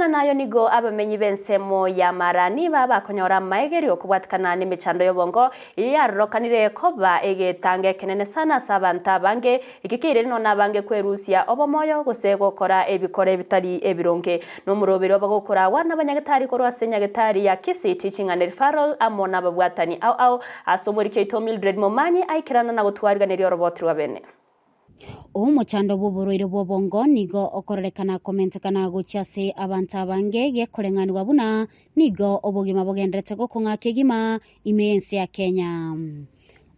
Kobwatikana nayo nigo abamenyi b'ensemo ya Marani babakonyora amaegerio kobwatikana nemechando y'obongo eyio yarorokanire koba egetango ekenene sana ase abanto abange, ekio keirire nonya nabange kwerusia obomoyo gose gokora ebikora ebitari ebironge. Nomoroberi obagokoragwa nabanyagetari korwa ase nyagetari ya Kisii Teaching and Referral amo nababwatani ao ao ase omoriki oito Mildred Momanyi aikerana na gotwariganeria oroboti rwa bene. Omochando bw'oborwaire bw'obongo nigo okororekana komentekana gochia ase abanto abange, gekoreng'anigwa buna nigo obogima bogenderete gokong'a kegima ime y'ense ya Kenya.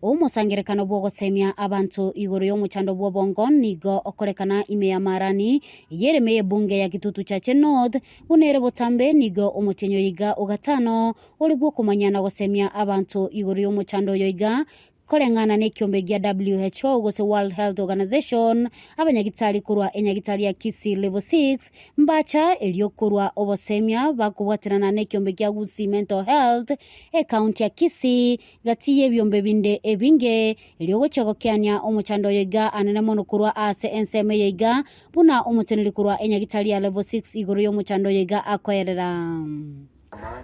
Omosangerekano bw'ogosemia abanto igoro y'omochando bw'obongo nigo okorekana ime ya Marani ey'ereme y'ebunge ya Kitutu Chache North, buna ere botambe nigo omotienyi oyo iga o gatano ore bw'okomanya na gosemia abanto igoro y'omochando oyo iga Koreng'ana nekiombe gia WHO gose World Health Organization, abanyagitari korwa enyagitari ya Kisii Level 6 mbacha erio korwa obosemia bakobwaterana nekiombe kia Gusii Mental Health ekaunti ya Kisii gati yebiombe binde ebinge erio gochia gokeania omochando oyo iga anene mono korwa ase ensemo eye iga buna omoteneneri korwa enyagitari ya Level 6 igoro yomochando oyo iga akoerera.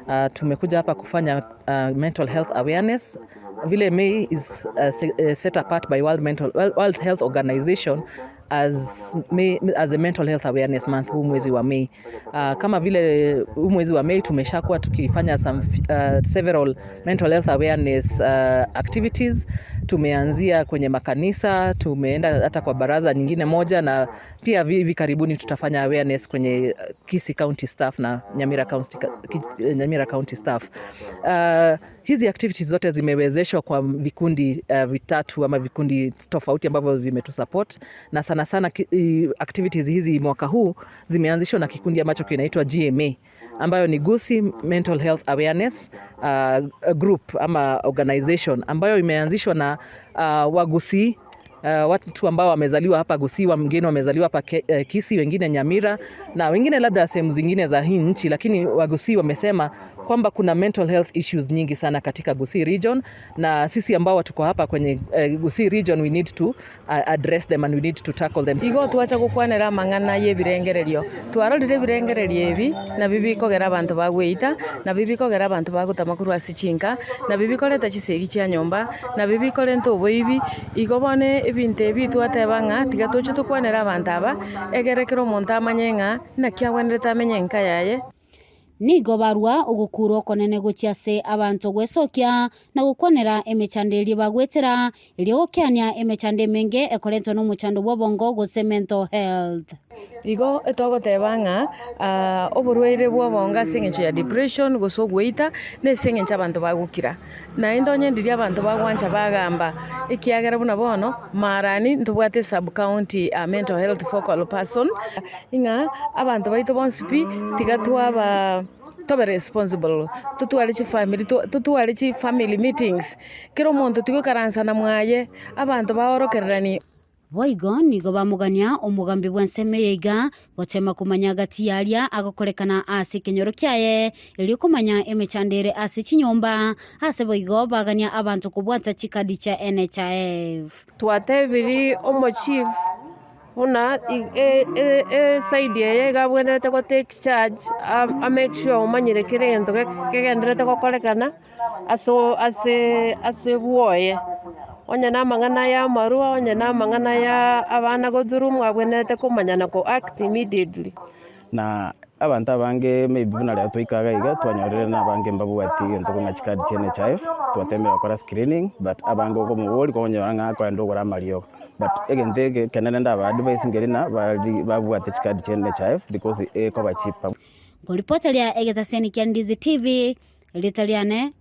Uh, tumekuja hapa kufanya uh, mental health awareness vile May is uh, set apart by World, Mental, World Health Organization as, May, as a mental health awareness month huu mwezi wa May. Uh, kama vile huu mwezi wa May tumeshakuwa tukifanya some, uh, several mental health awareness uh, activities. Tumeanzia kwenye makanisa, tumeenda hata kwa baraza nyingine moja na Pia hivi karibuni tutafanya awareness kwenye Kisii County staff na Nyamira County, Nyamira County staff. Uh, hizi activities zote zimewezeshwa kwa vikundi uh, vitatu ama vikundi tofauti ambavyo vimetusupport na sana sana activities hizi mwaka huu zimeanzishwa na kikundi ambacho kinaitwa GMA ambayo ni Gusii Mental Health Awareness uh, Group ama organization ambayo imeanzishwa na uh, Wagusii uh, watu ambao wamezaliwa hapa Gusii, wengine wamezaliwa hapa eh, Kisii, wengine Nyamira na wengine labda sehemu zingine za hii nchi, lakini Wagusii wamesema kwamba kuna mental health issues nyingi sana katika Gusii region, na sisi ambao tuko hapa kwenye uh, Gusii region we need to uh, address them and we need to tackle them. Igo twacha gokwanera amang'ana y'ebirengererio. Twarorire ebirengererio ebi nabio bikogera abanto bagweita, nabio bikogera abanto bagotama korwa ase chinka, nabio bikoreta chisegi chia nyomba, nabio bikorenta oboibi, Igo bono ebinto ebi twateba ng'a tiga toche tokwanere abanto aba, egere kera omonto amanye ng'a naki agwenerete amenye enka yaye. Nigo barua ogokuura okonene gochia ase abanto gwesokia na gokwanera emechando eria bagwetera, erio gokeania emechando emenge ekorentwa nomochando bw'obongo gose mental health. Igo togoteba ng'a oborwaire bw'obongo ase eng'encho ya depression gose ogoita, nase eng'encho abanto bagokira. Naende onye ndiria abanto bagwancha bagamba, ekiagera buna bono marani ntobwate esub county mental health focal person, ng'a abanto baito bonsi pi tiga twaba tobe responsible, totware chifamiri totware chifamily meetings, kera omonto tiga oikaransa na mwaye, abanto baorokereranie. Boigo nigo bamogania omogambi bw'ensemo eye iga, gochema komanya gati y'aria agokorekana ase ekenyoro kiaye, erio komanya emechando ere ase chinyomba, ase boigo bagania abanto kobwata chikadi chia NHIF. Twatebiri omochief buna eside eye iga abwenerete go take charge a make sure omanyire kera egento kegendererete gokorekana. ase ase bwoye, onye namang'ana ya amarwa, onye namang'ana ya abana gothurumwa abwenerete komanya na ko act immediately. Na abanto abange maybe buna rero twaika iga iga twanyorire na abange mbabwati egento kong'a chikadi chia NHIF, twatemire gokora screening but abange okomoboria okonyora ng'a akoenda ogore amariogo. But egento eke ekenene ndaba advise nkeri ng'a bari babwate chikadi chia NHIF because ekoba cheaper. Nkoripoteria egetaseni kia Ndizi TV, Erieta riane.